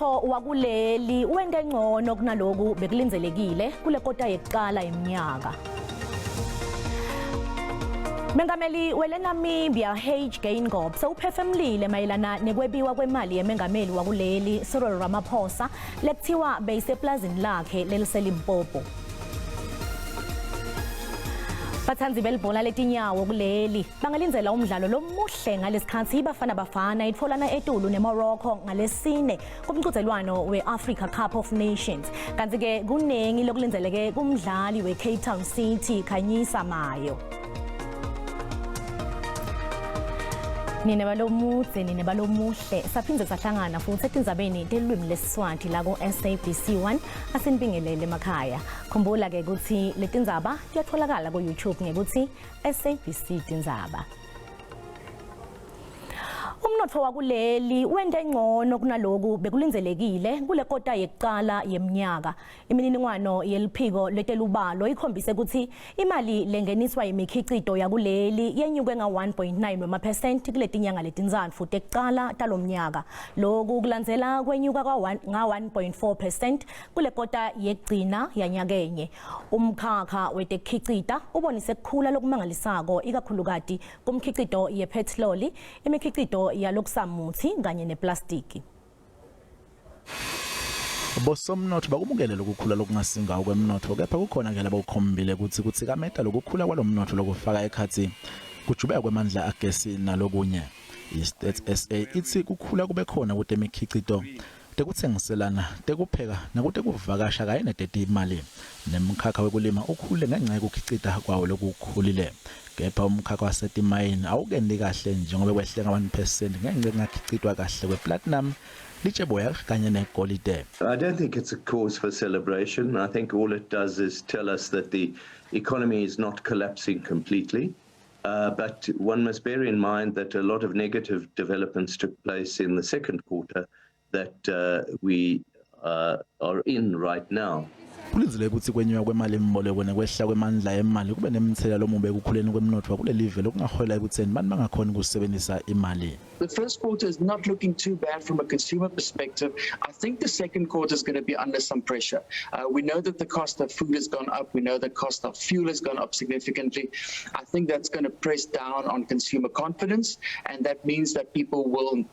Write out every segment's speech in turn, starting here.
Umnotfo wakuleli wente ngcono kunaloku bekulindzelekile kule kota yekuqala yeminyaka. Mengameli weleNamibia Hage Geingob sewuphefemulile mayelana nekwebiwa kwemali yemengameli wakuleli Cyril Ramaphosa lekuthiwa beyiseplazini lakhe leliseLimpopo. Batsandzi belibhola letinyawo kuleli bangalindzela umdlalo lomuhle ngalesikhatsi iBafana Bafana itfolana etulu neMorocco ngalesine kumqhudelwano we-Africa Cup of Nations. Kanti-ke kuningi lokulindzeleke kumdlali we-Cape Town City Khanyisa Mayo. Nine balomudze nine balomuhle saphindze sahlangana futhi etindzabeni telulwimi lesiSwati la ku-SABC 1 asinibingelele emakhaya. Khumbula ke ukuthi letindzaba tiyatholakala ku-YouTube ngekuthi SABC Tindzaba. Umnotfo wakuleli wente ngcono kunaloku bekulindzelekile kule kota yekuqala yeminyaka. Imininingwano yeliphiko letelubalo ikhombise ukuthi imali lengeniswa imikhicito yakuleli yenyuke nga-1.9 wemaphesenti kuletinyanga letintsatfu tekucala talomnyaka. Loku kulandzela kwenyuka nga-1.4 percent kule kota yekugcina yanyakenye. Umkhakha wetekukhicita ubonise kukhula lokumangalisako ikakhulukati kumkhicito yephethiloli, imikhicito yalokusamutsi kanye neplastiki. Bosomnotfo bakumukele lokukhula lokungasingawo kwemnotfo kepha kukhona ke labakukhombile kutsi kutsikameta lokukhula kwalomnotfo lokufaka ekhatsi kujubeka kwemandla agesi nalokunye. I-Stats SA itsi kukhula kube khona kutemikhicito, tekutsengiselana, tekupheka nakutekuvakasha kanye netetimali. Nemkhakha wekulima ukhule ngenca yekukhicita kwawo lokukhulile. Kepha umkhakha wasetimayini awukendi kahle njengobe wehle nga-1 percent ngenca yekungakhicitwa kahle kwe-platinum, litjeboya kanye negolide. I don't think it's a cause for celebration. I think all it does is tell us that the economy is not collapsing completely. But one must bear in mind that a lot of negative developments took place in the second quarter that we are in right now. Kulindzeleke kutsi kwenyuka kwemalimboleko nekwehla kwemandla emali kube nemtselela lomubi ekukhuleni kwemnotfo wakulelive lokungaholela ekutseni bantfu bangakhoni kusebentisa imali. The first quarter is not looking too bad from a consumer perspective. I think the second quarter is going to be under some pressure. We know that the cost of food has gone up. We know the cost of fuel has gone up significantly. I think that's going to press down on consumer confidence, and that means that people will,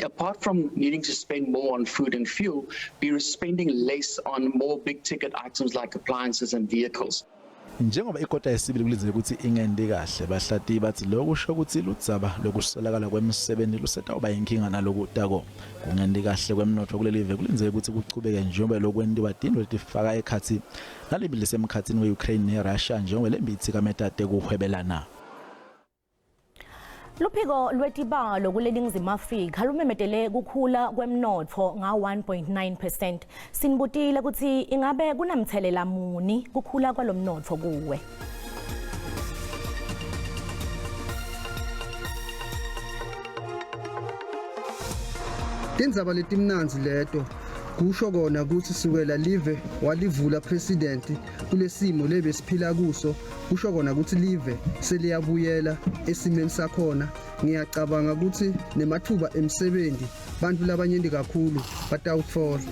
apart from needing to spend more on food and fuel, be spending less on more big ticket items like appliances and vehicles. Njengoba ikota yesibili kulindzeleke kutsi ingenti kahle, bahlatiyi batsi loku kusho kutsi ludzaba lwekuswelakala kwemisebenti lusetawuba yinkinga nalokutako. Kungenti kahle kwemnotfo kulelive kulindzeleke kutsi kuchubeke njengobe lokwentiwa tintfo letifaka ekhatsi nalemphi lesemkhatsini we-Ukraine ne-Russia njengobe lempi itsikameta tekuhwebelana. Luphiko lwetibalo kuleNingizimu Afrika lumemetele kukhula kwemnotfo nga-1.9 percent. Sinibutile kutsi ingabe kunamthelela muni kukhula kwalomnotfo kuwe. Tindzaba letimnandzi leto kusho kona kutsi sukela live walivula president kulesimo lebesiphila kuso kusho kona kutsi live seliyabuyela esimeni sakhona ngiyacabanga kutsi nematfuba emsebenzi bantfu labanyenti kakhulu batawutfola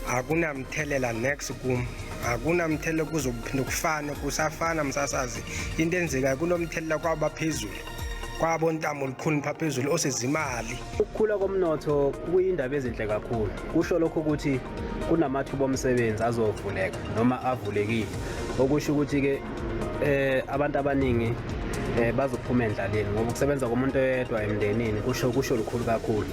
akunamthelela next kum akunamthelela kuzophinde kufane kusafana msasazi into enzekayo kunomthelela kwabaphezulu kwabontamo lukhuni pha phezulu osezimali Ukukhula komnotho kuyindaba ezinhle kakhulu. Kusho lokho ukuthi kunamathuba omsebenzi azovuleka noma avulekile. Okusho ukuthi-ke eh abantu abaningi eh bazophuma endlaleni ngoba ukusebenza komuntu oyedwa emndenini kusho kusho lukhulu kakhulu.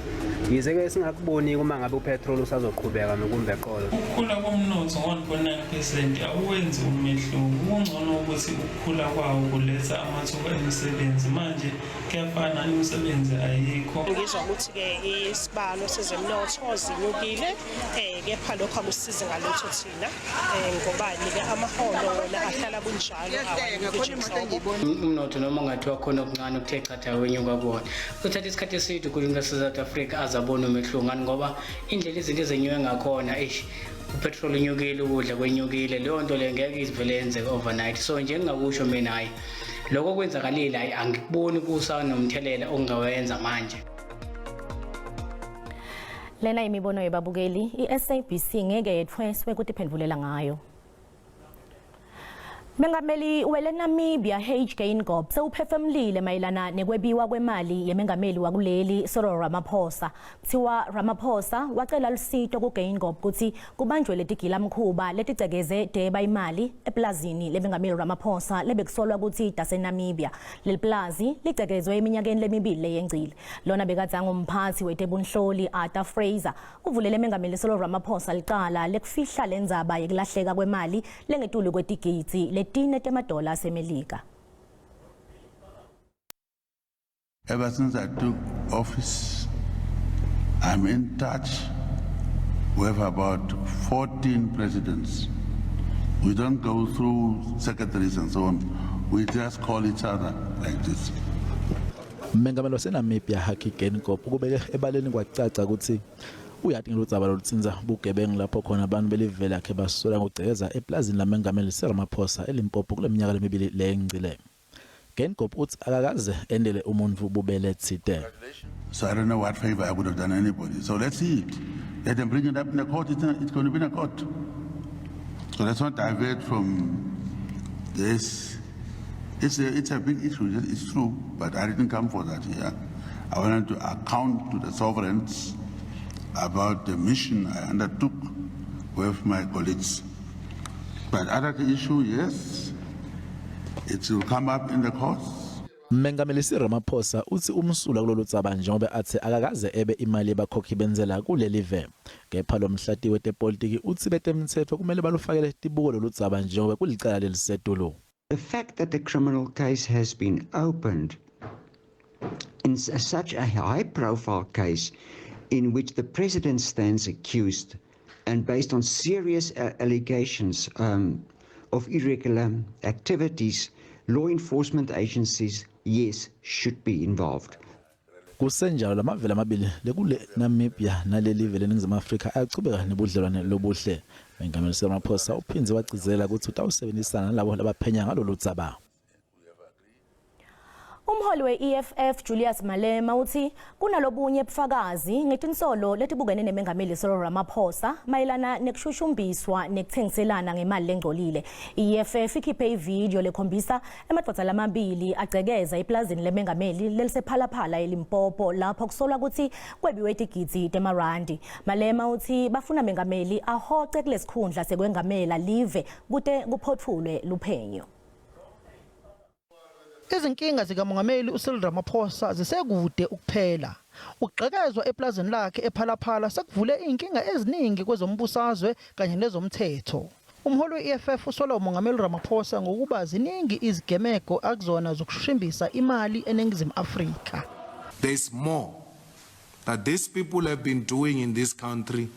Yize ke singakuboni uma ngabe upetrol usazoqhubeka nokumba eqolo. Ukukhula komnotho ngo-1.9 percent awuwenzi umehluko. Kungcono ukuthi ukukhula kwawo kuletha amathuba emisebenzi. Manje Kuyafana imisebenzi ayikho. Ngizwa ukuthi-ke isibalo sezemnotho zinyukile um kepha lokho akusizi ngalutho thina um ngobani-ke amaholo wona ahlala kunjalo awanyuki nje nhlobo. Umnotho noma ungathiwa khona okuncane okuthe chatha wenyuka kuwona kuthatha isikhathi eside uhulumeni wase-South Africa aze abone umehluko ngani ngoba indlela izinto ezenyuke ngakhona eish upetrol unyukile ukudla kwenyukile leyo nto leyo ngeke izivele yenzeke overnight so nje engingakusho mina hhayi Lokho kwenzakalile hayi angikuboni kusanomthelela ongawenza manje. Lena imibono yebabukeli, i-SABC ngeke yetfweswe kutiphendvulela ngayo. Mengameli weleNamibia Hage Geingob sewuphefumulile mayelana nekwebiwa kwemali yemengameli wakuleli Cyril Ramaphosa. Kuthiwa Ramaphosa wacela lusito kuGeingob kutsi kubanjwe letigilamkhuba leticekeze deba imali eplazini lemengameli Ramaphosa lebekusolwa kutsi taseNamibia. Leli plazi licekezwe eminyakeni lemibili leyengcile. Lona bekadze angumphatsi wetebunhloli Arthur Fraser uvulele mengameli Cyril Ramaphosa licala lekufihla lendzaba yekulahleka kwemali lengetulu kwetigidzi letine temadola aseMelika. Ever since I took office, I'm in touch with about 14 presidents. We don't go through secretaries and so on. We just call each other like this. Mengameli waseNamibia Hage Geingob ukubeke ebaleni kwacaca ukuthi uyati ngeludzaba lolutsintsa bugebengu lapho khona abantu belive lakhe basola ngokugcekeza eplazini lamengameli Cyril Ramaphosa eLimpopo kule minyaka lemibili leyengcile. Geingob uthi akakaze endele umuntu bubele tsite. So I don't know what favor I would have done anybody. So let's see it. Let them bring it up in the court. It's going to be in the court. So let's not divert from this. It's a big issue. It's true, but I didn't come for that here. I wanted to account to the sovereigns about the mission I undertook with my colleagues. But other issue, yes, it will come up in the courts. Mengameli Cyril Ramaphosa uthi umsulwa kulolu dzaba njengoba athi akakaze ebe imali yebakhokhi benzela kuleli ve. Kepha lo mhlati wetepolitiki uthi betemthetho kumele balufakele tibuko lolu dzaba njengoba kulicala lelisetulu. The fact that the criminal case has been opened in such a high profile case in which the president stands accused and based on serious allegations of irregular activities, law enforcement agencies, yes, should be involved. Kusenjalo lamavele amabili lekule Namibia naleli vele eNingizimu Afrika ayachubeka nebudlelwane lobuhle. Mengameli Cyril Ramaphosa uphindze wagcizelela kutsi utawusebenzisana nalabo labaphenya ngalolu dzaba. Umholi we-EFF Julius Malema uthi kunalobunye bufakazi ngetinsolo letibukene nemengameli Cyril Ramaphosa mayelana nekushushumbiswa nekuthengiselana ngemali lengcolile. I-EFF ikhiphe ividiyo lekhombisa emadvodza lamabili agcekeza eplazini lemengameli lelisePhalaphala eLimpopo lapho kusolwa ukuthi kwebiwe tigidzi temarandi. Malema uthi bafuna mengameli ahoce kulesikhundla sekwengamela live kute kuphotfulwe luphenyo. Izinkinga zikaMongameli uCyril Ramaphosa zisekude ukuphela. Ukugqekezwa eplazini lakhe ePhalaphala sekuvule izinkinga eziningi kwezombusazwe kanye nezomthetho. Umholi we-EFF usola uMongameli Ramaphosa ngokuba ziningi izigameko akuzona zokushushumbisa imali eNingizimu Afrika. There's more that these people have been doing in this country,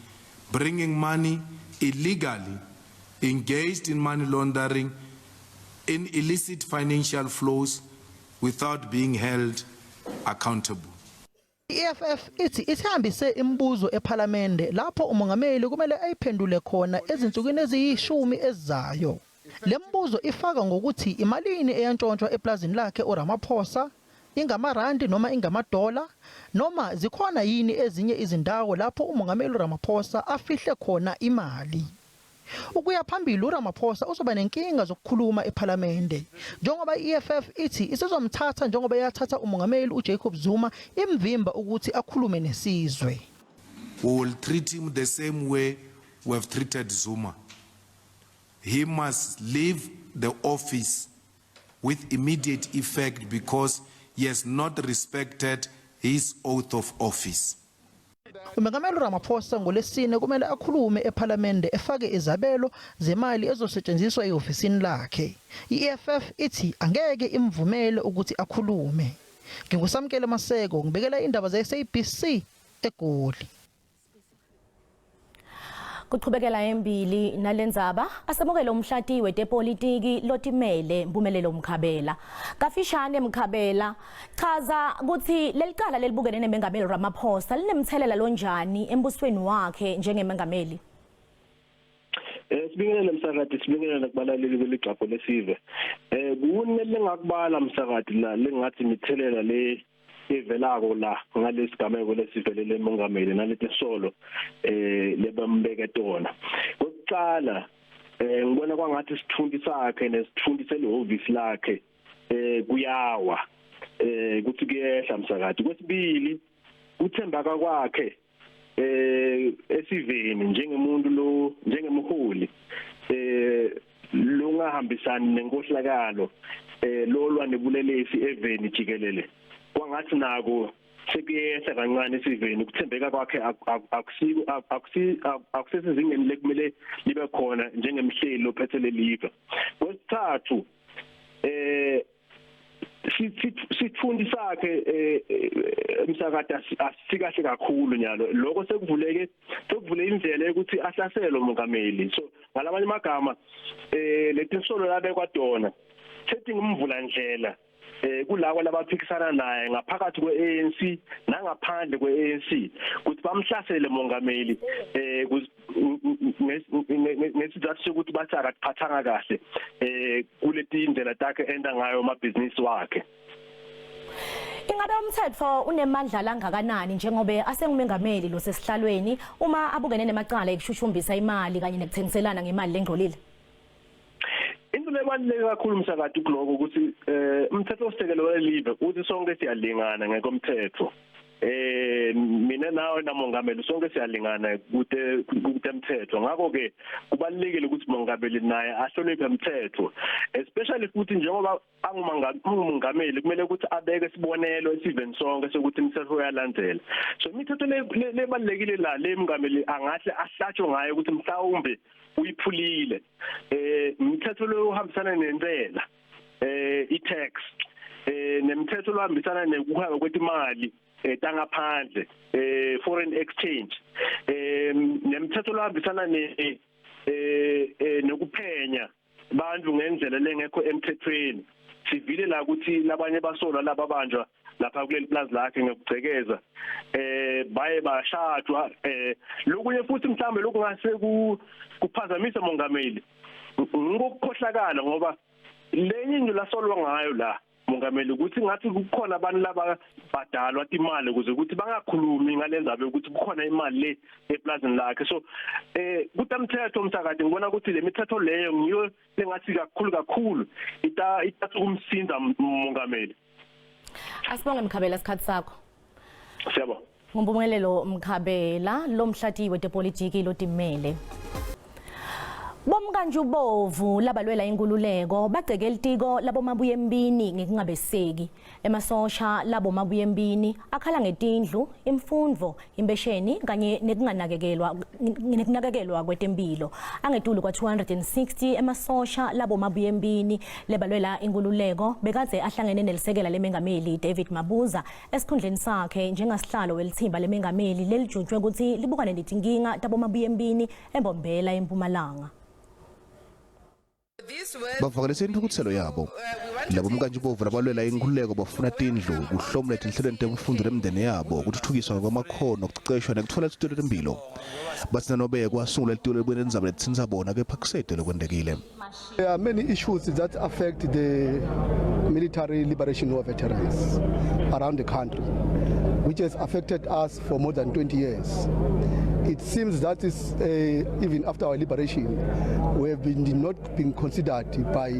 bringing money illegally, engaged in money laundering, in illicit financial flows without being held accountable. I-EFF ithi isihambise imibuzo ePhalamende lapho umongameli kumele ayiphendule khona ezinsukwini eziyishumi ezizayo. Le mibuzo ifaka ngokuthi imalini eyantshontshwa eplazini lakhe uRamaphosa, ingamarandi noma ingamadola, noma zikhona yini ezinye izindawo lapho umongameli uRamaphosa afihle khona imali. Ukuya phambili uRamaphosa uzoba nenkinga zokukhuluma ePhalamende njengoba i-EFF ithi isizomthatha njengoba yathatha umongameli uJacob Zuma imvimba ukuthi akhulume nesizwe. We will treat him the same way we have treated Zuma. He must leave the office with immediate effect because he has not respected his oath of office. Umengameli Ramaphosa ngolesine kumele akhulume ePhalamende efake izabelo zemali ezosetshenziswa ehofisini lakhe. I-EFF ithi angeke imvumele ukuthi akhulume. Ngingusamkele Maseko ngibekela indaba ze-SABC eGoli. Kuchubekela embili nalendzaba asemukele umhlati wetepolitiki lotimele Mpumelelo Mkhabela. Kafishane Mkhabela, chaza ukuthi lelicala lelibukene nemengameli Ramaphosa linemthelela lonjani embusweni wakhe njengemengameli. Sibingelele msakati, sibingelele kubalaleli beligxabho lesive. Kune lengakubala msakati la lengathi mithelela le levelako la ngalesigameko lesivelele mongameli naletinsolo lebambeke tona. Kokucala ngibona kwangathi isitfunti sakhe nesitfunti selihhovisi lakhe kuyawa, kuthi kuyehla msakade. Kwesibili, kuthembaka kwakhe esiveni njengemuntu lo, njengemholi longahambisani nenkohlakalo, lolwa nebulelesi eveni jikelele, kwangathi nako sekuyehla kancane esiveni. Ukuthembeka kwakhe akusiko akusesizingeni lekumele libe khona njengemhleli lophethe lelive. Kwesithathu, sitfundi sakhe emsakade asikahle kakhulu nyalo. Lokho sekuvuleke, sekuvule indlela yokuthi ahlaselwe umongameli. So ngalamanye amagama, letinsolo labekwa tona sethi ngimvula ndlela kulabo labaphikisana naye ngaphakathi kwe-ANC nangaphandle kwe-ANC ukuthi bamhlasele mongameli, ngesizathu sokuthi bathi akatiphathanga kahle kuleti indlela takhe enda ngayo amabhizinisi wakhe. Ingabe umthetho unemandla langakanani njengobe asengumengameli lo sesihlalweni uma abukene nemacala ekushushumbisa imali kanye nekuthengiselana ngemali lengcolile? Into lebaluleke kakhulu msakade kuloko ukuthi umthetho osisekelo welive uthi sonke siyalingana ngekomthetho. Mina nawe namongameli sonke siyalingana kute kutemthetho. Ngakho ke kubalulekile ukuthi mongameli naye ahloniphe umthetho, especially futhi njengoba angumongameli kumele ukuthi abeke isibonelo esiveni sonke sokuthi imithetho uyalandzela. So imithetho lebalulekile la le mongameli angahle ahlatshwe ngayo ukuthi mhlawumbe uyiphulile, imithetho lo uhambisana nentsela, i-tax, nemithetho lohambisana nekuhamba kwetimali tangaphandle, foreign exchange, nemithetho lohambisana ne nokuphenya bantu ngendlela lengekho emthethweni. Sivile la ukuthi labanye basolwa lababanjwa lapha kuleli plaza lakhe ngokugcekeza baye bashadwa. Lokunye futhi mhlambe lokungase kuphazamisa mongameli ngokukhohlakala, ngoba lenye into lasolwa ngayo la mongameli ukuthi ngathi kukhona abantu laba badalwa imali ukuze ukuthi bangakhulumi ngalenzaba ukuthi kukhona imali le eplazini lakhe. So kutamthetho umsakade, ngibona ukuthi le mithetho leyo ngiyo lengathi kakhulu kakhulu itatha ukumsinza mongameli. Asibonge Mkhabela isikhathi sakho. Siyabonga. Ngumpumelelo Mkhabela lomhlati wetepolitiki lotimele. Bomkantshubovu labalwela inkululeko bagceke litiko labomabuye embini ngekungabeseki. Emasosha labomabuye embini akhala ngetindlu, imfundvo, impesheni kanye nekunganakekelwa nekunakekelwa kwetempilo. Angetulu kwa 260 emasosha labomabuye embini lebalwela inkululeko bekadze ahlangene nelisekela lemengameli David Mabuza esikhundleni sakhe njengasihlalo welithimba lemengameli lelijutshwe ukuthi libukane netinkinga tabomabuye embini eMbombela eMpumalanga. Bavakalise intfukutselo yabo labo mkantshubovu labalwela inkhululeko, bafuna tindlu, kuhlomula etinhlelweni temfundvo lemindeni yabo, kutfutfukiswa ngekwemakhono, kuceceshwa nekutfola lusito lwempilo. Batsi nanobe kwasungulwa litiko lelibukene nendzaba letitsintsa bona, kepha kusete lokwentekile. There are many issues that affect the military liberation war veterans around the country, which has affected us for more than 20 years. It seems that is, even after our liberation, we have been not been considered by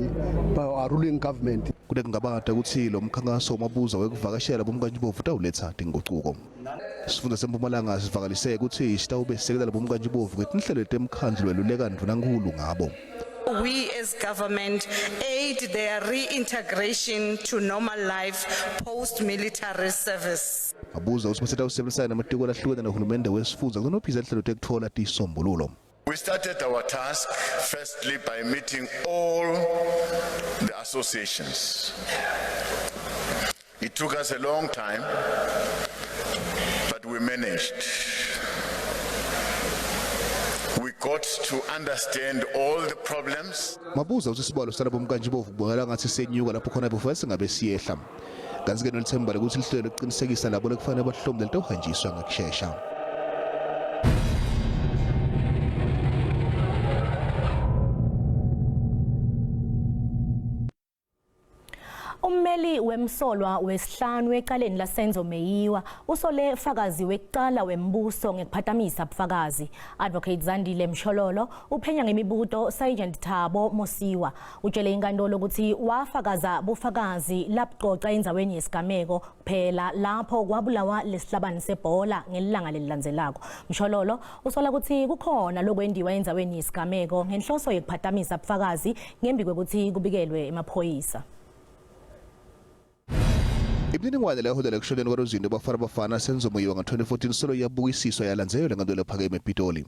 our ruling government. Kunekungabata kutsi lo mkhankaso uMabuza wekuvakashela bomkantshubovu utawuletsa tingucuko. Sifundza seMpumalanga sivakalise kutsi sitawube sisekela bomkantshubovu ngetinhlelo temkhandlu weluleka ndvunankhulu ngabo. We as government aid their reintegration to normal life post-military service. Mabuza utsi basetawusebenzisana nematiko lahlukene nahulumende wesifundza kunophisa tinhlelo tekutfola tisombululo. We started our task firstly by meeting all the associations. It took us a long time, but we managed. We got to understand all the problems. Mabuza utsi sibalo salabo mkantshubovu kubonakala ngathi senyuka lapho khona before singabe siyehla. Kantsi ke nolithemba lokuthi lihlelo lokuqinisekisa labo lekufanele bahlomule litawuhanjiswa ngekushesha. Ummeli Ummeli wemsolwa wesihlanu ecaleni laSenzo Meyiwa usole fakazi wekuqala wembuso ngekuphatamisa bufakazi. Advocate Zandile Mshololo uphenya ngemibuto Sergeant Thabo Mosiwa. Utshele inkantolo ukuthi wafakaza bufakazi labucoca endzaweni yesigameko kuphela lapho kwabulawa lesihlabani sebhola ngelanga lelilandzelako. Mshololo usola ukuthi kukhona lokwendiwa endzaweni yesigameko ngenhloso yekuphatamisa bufakazi ngembi kwekuthi kubikelwe emaphoyisa. Imininingwane leyaholela ekushoneni kwalozinto Bafana Bafana Senzo Meyiwa nga-2014 solo iyabukisiswa yalandzelelwa enkantolo ephakeme ePitoli.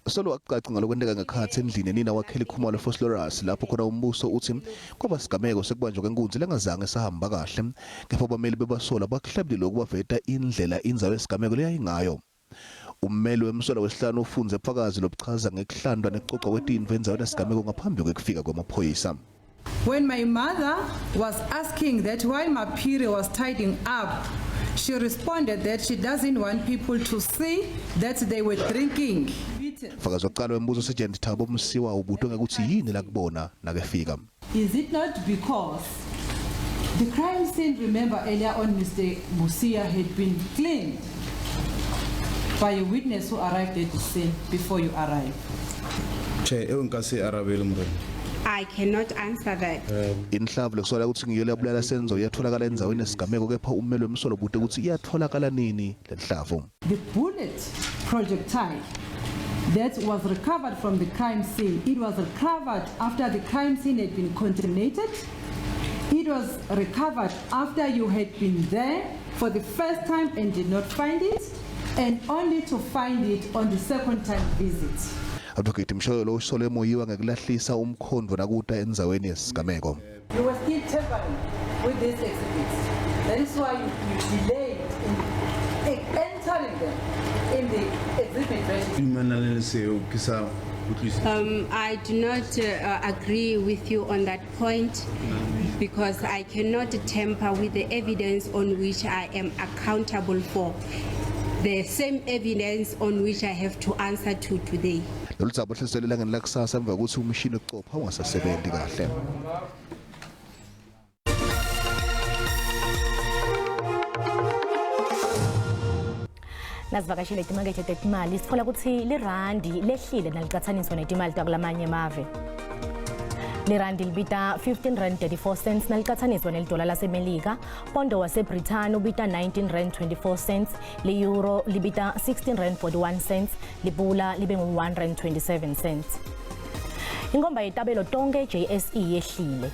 Solo akucaci ngalokwenteka ngekhatsi endlini yenina waKelly Khumalo eVosloorus lapho khona umbuso utsi kwaba sigameko sekubanjwa kwenkunzi lengazange sahamba kahle kepha bameli bebasolwa bakuhlebile lokhu baveta indlela indzawo yesigameko leyayingayo. Ummeli wemsolwa wesihlanu ufundze bufakazi lobuchaza ngekuhlantwa nekucocwa kwetintfo endzaweni yesigameko ngaphambi kwekufika kwemaphoyisa. When my mother was asking that why Mapiri was tidying up, she responded that she doesn't want people to see that they were drinking. Fakazi wokuqala wembuso Sergeant Thabo Msiwa ubutwe ngekuthi yini lakubona nakefika. Is it not because the crime scene, remember earlier on, Mr. Musia had been cleaned by a witness who arrived at the scene before you arrived? Che, eo nka se arabele morena. I cannot answer that. Inhlavu lekusola ukuthi ngiyo leyabulala Senzo iyatholakala endzaweni yesigameko kepha ummeli wemsolo ubute ukuthi iyatholakala nini lenhlavu. The bullet projectile that was recovered from the crime scene, it was recovered after the crime scene had been contaminated. It was recovered after you had been there for the first time and did not find it, and only to find it on the second time visit. Advocate Mshololo usole Moyiwa ngekulahlisa umkhondo nakuta endzaweni yesigameko. You were still tampering with these exhibits. That is why you delayed in entering them in the exhibit register. Dumelane le seo ke sa utlwisise. I do not agree with you on that point because I cannot tamper with the evidence on which I am accountable for. The same evidence on which I have to answer to today. Lolu dzaba luhliselwe elangeni lakusasa emva kokuthi umshini wokucopha ungasasebenzi kahle. Nasivakashile timakethe tetimali sitfola ukuthi lirandi lehlile nalicatsaniswa netimali takulamanye emave. Lirandi libita 15 rand 34 cents nalicatsaniswa nelidola laseMelika. Pondo waseBrithani ubita 19 rand 24 cents, li-euro libita 16 rand 41 cents, libula libe ngu-1 rand 27 cents. Inkomba yetabelo tonke JSE yehlile.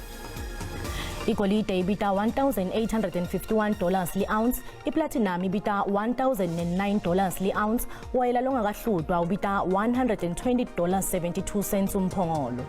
Igolide ibita 1851 dollars li-ounce, iplatinum ibita 1009 dollars li-ounce, woyela longakahlutwa ubita 120 dollars 72 cents umphongolo.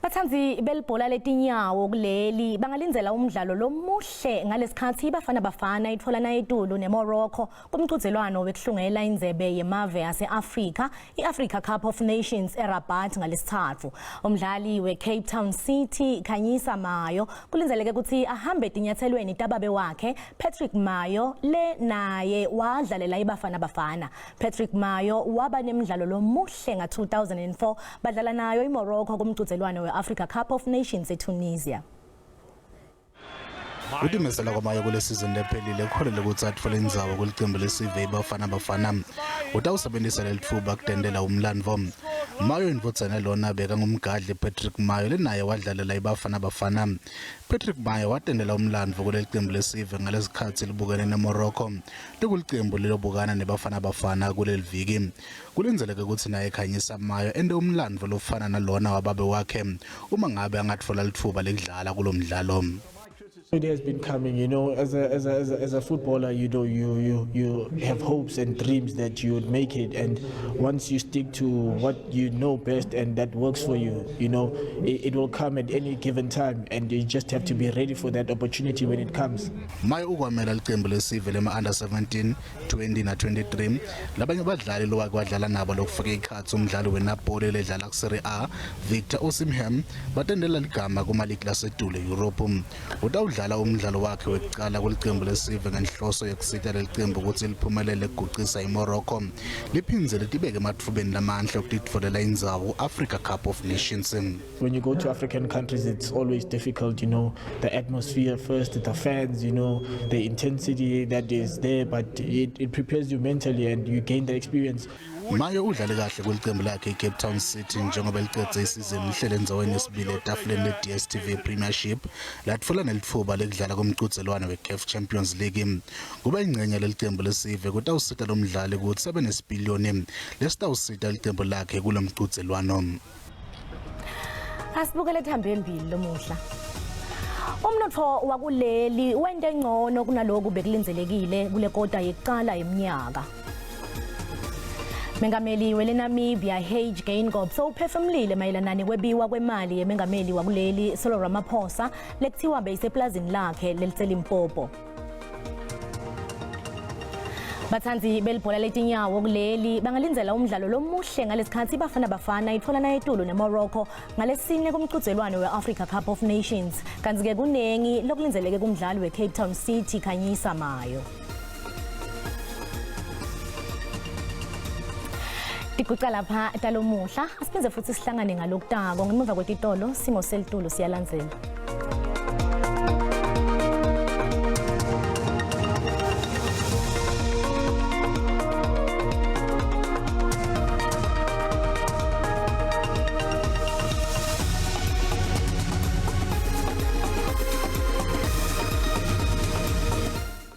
Bathandzi belibhola letinyawo kuleli bangalindzela umdlalo lomuhle ngalesikhatsi Bafana Bafana itfolana etulu neMorocco kumchudzelwano wekuhlungela indzebe yemave yase-Afrika i-Africa Cup of Nations eRabat ngalesithathu. Umdlali we-Cape Town City Khanyisa Mayo kulindzeleke ukuthi ahambe etinyathelweni tababe wakhe Patrick Mayo le naye wadlalela iBafana Bafana. Patrick Mayo waba nemidlalo lomuhle nga-2004 badlala nayo iMorocco kumchudzelwano we-Africa Cup of Nations eTunisia. Utimisela kwaMayo kule sizini lephelile kuholele ukuthi atfole indzawo kulicembu lesive iBafana Bafana. Utawusebenzisa leli tfuba kutentela umlandvo. Mayo indvodzana lona bekangumgadli Patrick Mayo lenaye wadlalela iBafana Bafana. Patrick Mayo watentela umlandvo kuleli cembu lesive ngalesikhatsi libukene neMorocco. Likulicembu lelobukana neBafana Bafana kuleli viki. Kulindzeleke ukuthi naye Khanyisa Mayo ente umlandvo lofana nalona wababe wakhe uma ngabe angatfola litfuba lekudlala kulomdlalo. It has been coming, as a footballer, you have hopes and dreams that you would make it, and once you stick to what you know best and that works for you, it will come at any given time, and you just have to be ready for that opportunity when it comes. Mayo ukwamela licembu lesive lema under 17, 20 na 23. Labanye abadlali lowake wadlala nabo lokufaka ikhatsi umdlali weNapoli ledlala ku Serie A Victor Osimhen batendela ligama kuma league lasetulu eEurope. Utawudlala udlala umdlalo wakhe wekucala kulicembu lesive ngenhloso yekusita lelicembu ukuthi liphumelele kugucisa iMorocco liphindze litibeke emathubeni lamandla okutitfolela indzawo ku-Africa Cup of Nations. When you go to African countries, it's always difficult, the atmosphere first, the fans, the intensity that is there, but it prepares you mentally and you gain the experience. Mayo udlale kahle kulicembu lakhe iCape Town City njengoba licedze isizini lihlele endzaweni yesibili etafuleni le-DStv Premiership, latfola nelitfuba lekudlala kumcudzelwano we-CAF Champions League. Kuba ingcenye lelicembu lesive kutawusita lo mdlali kutsi abe nesipiliyoni lesitawusita licembu lakhe kulo mcudzelwano. Asibukele ethambeni embili lomuhla. Umnotfo wakuleli wente ngcono kunaloku bekulindzelekile kule kota yekucala yeminyaka. Mengameli weleNamibia Hage Geingob sewuphefumulile mayelana nekwebiwa kwemali yemengameli wakuleli Cyril Ramaphosa lekuthiwa beyiseplazini lakhe leliseLimpopo. Batsandzi belibhola letinyawo kuleli bangalindzela umdlalo lomuhle ngalesikhatsi Bafana Bafana itfolana etulu neMorocco ngalesine kumcudzelwano we-Africa Cup of Nations, kantsi-ke kunengi lokulindzeleke kumdlali we-Cape Town City Khanyisa Mayo. Tiguca lapha talomuhla, asiphindze futhi sihlangane ngalokutako ngemuva kwetitolo. Simo selitulu siyalandzela.